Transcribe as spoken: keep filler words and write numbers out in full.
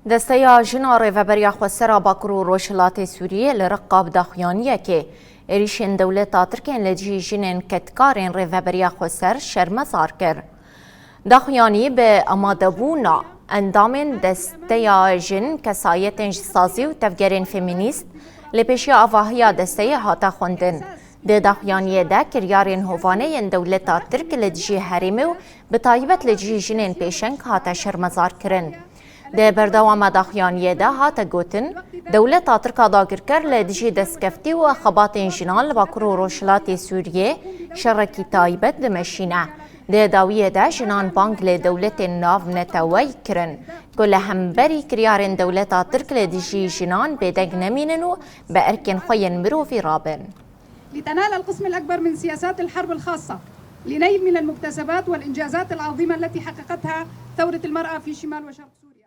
Desteya Jina Rêveberiya Xweser a Bakur û Rojhilatê Sûriyê li Riqa bi daxuyaniyekê êrîşên dewleta Tirk ên li dijî jinên kedkarên Rêveberiya Xweser şermezar kir. Daxuyanî bi amadebûna endamên desteya jin, kesayetên ji sazî û tevgerên femînîst li pêşiya avahiya desteyê hate xwendin. Di daxuyaniyê de kiryarên hovane yên dewleta Tirk li dijî herêmê û bi taybet li dijî jinên pêşeng hate şermezarkirin. Di berdewama daxuyaniyê de hate gotin, dewleta Tirk a dagirker li dijî destkeftî û xebatên jinan li Bakur û Rojhilatê Sûriyê şerekî taybet dimeşîne. Di dawiyê de jinan bang li dewletên navneteweyî kirin ku li hemberî kiryarên dewleta Tirk li dijî jinan bêdeng nemînin û bi erkên xwe yên mirovî rabin. لتنال القسم الأكبر من سياسات الحرب الخاصة لنيل من المكتسبات والإنجازات العظيمة التي حققتها ثورة المرأة في شمال وشرق